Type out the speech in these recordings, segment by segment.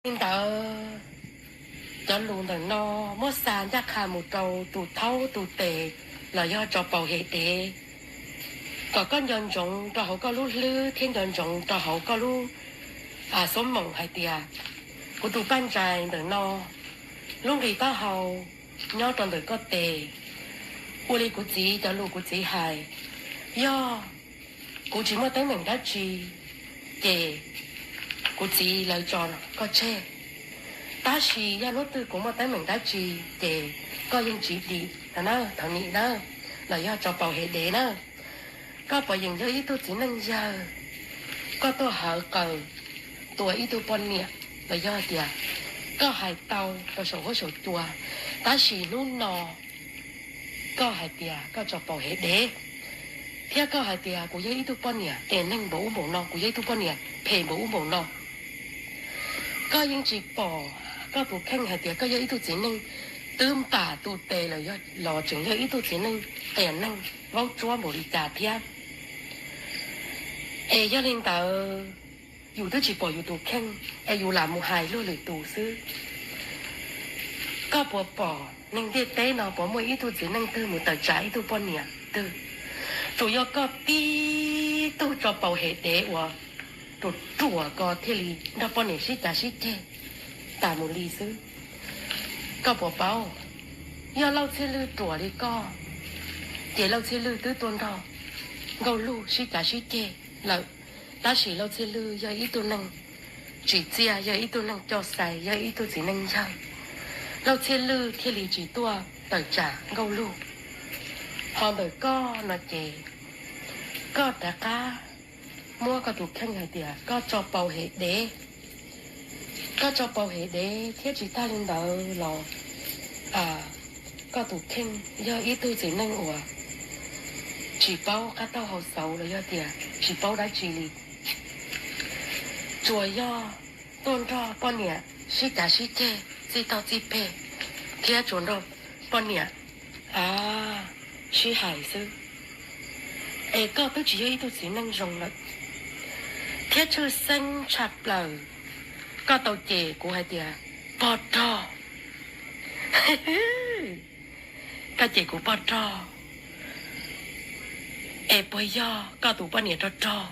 Li ntawd, cov lus ntawm no muab xa ncaj qha mus rau tus thaub tus tes los yog tso paus hem dev, kom koj nco ntsoov rau hauv koj lub hlwb thiab nco ntsoov rau hauv koj lub xuab moom hais tias, kuv tus paj ntsais ntawm no lub nqi taub hau nyob rau ntawm koj tes. Ua li kuv txiv cov lus kuv txiv hais, yog kuv tsis muaj teeb meem dab tsi, ces kuv txiv lawv tso koj tseg. Tab sis yog hnub twg kuv muaj teeb meem dab tsi, ces koj yeej tsis dim no na, thaum nim na, los yog tso paus hem dev na. Koj puas yeem yog ib tug txiv neej yawg, koj tuaj hawv qaws tua ib tug poj niam, los yog tias koj hais tau rau saum huab saum cua, tab sis hnub no koj hais tias koj tso paus hem dev, thiab koj hais tias kuv yog ib tug poj niam qias neeg npaum ub npaum no, kuv yog ib tug poj niam phem npaum ub npaum no. Koj yeej tsis pom koj tus kheej hais tias koj yog ib tug txiv neej twb npam tu tes lawm, yog los tseem yog ib tug txiv neej qias neeg vaub tsuab npaum li cas thiab. Es yog li ntawd, yus twb tsis pom yus tus kheej, es yus lam mus hais luag lwm tus xwb. Koj puas pom neeg ntiaj teb no puas muaj ib tug txiv neej twg mus tawm tsam ib tug poj niam twg? Tsuas yog koj tib tug tso paus hem dev uas ruam ruam ko thiaj li nrog poj niam sib cav sib ceg tas mus li xwb. Koj puas paub, yog Lauj Txhiaj Lwj ruam li koj, ces Lauj Txhiaj Lwj twb tuaj nrog Nkauj Lug sib cav sib ceg lawm. Tab sis Lauj Txhiaj Lwj yog ib tug neeg tsim txiaj, yog ib tug neeg coj xais, yog ib tug txiv neej yawg, Lauj Txhiaj Lwj thiaj li tsis tuaj tawm tsam Nkauj Lug. Ho ntawm koj no ces koj rov qab muab koj tus kheej hais tias koj tso paus hem dev. Koj tso paus hem dev thiab tsis tag li ntawd los koj tus kheej yog ib tug txiv neej uas tsis paub qab taug hau xauv los yog tias tsis paub dab tsi li. Tsuas yog tuaj nrog poj niam sib cav sib ceg, txij tog txij peg, thiab tsuas nrog poj niam sib hais xwb. Es koj twb tsis yog ib tug txiv neej zoo lawm, thiab tshwj xeeb tshaj plaws koj tau cem kuv hais tias pog rog. Koj cem kuv pog rog, es puas yog koj tus poj niam rog rog?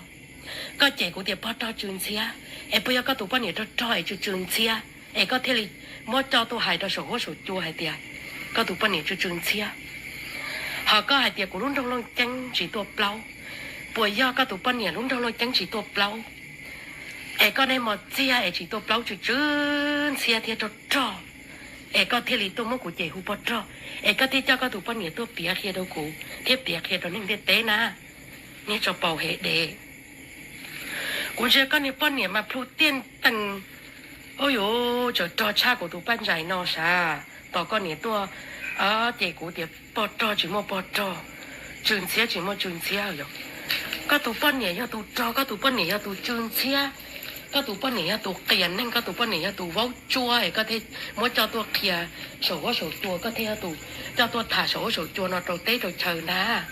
Koj cem kuv tias pog rog tsw ntxhiab, es puas yog koj tus poj niam rog rog es tsw tsw ntxhiab, es koj thiaj li muab coj tuaj hais rau saum huab saum cua hais tias koj tus poj niam tsw tsw ntxhiab? Ho koj hais tias kuv lub nroog Looj Ceeb tsis tuaj plaub, puas yog koj tus poj niam lub nroog Looj Ceeb tsis tuaj plaub, es koj niag mos txiag es tsis tuaj plaub tsw tsw ntxhiab thiab rog rog, es koj thiaj li tuaj muab kuv cem hu pog rog, es koj thiaj coj koj tus poj niam tuaj piav qhia rau kuv thiab piav qhia rau neeg ntiaj teb na? Niag tso paus hem dev. Kuv ntsia koj niag poj niam mas plhu tiaj tees, ub yuv, tseem rog tshaj kuv tus poj ntsais no sav. Tos koj niam tuaj cem kuv tias pog rog tsis muaj pog rog, tsw ntxhiab tsis muaj tsw ntxhiab yom. Koj tus poj niam yog tus rog, koj tus poj niam yog tus tsw ntxhiab, koj tus poj niam yog tus qias neeg, koj tus poj niam yog tus vaub tsuab, es koj thiaj muab coj tuaj qhia saum huab saum cua, koj thiaj yog tus coj tuaj tham saum huab saum cua no rau teb rau chaw ntag.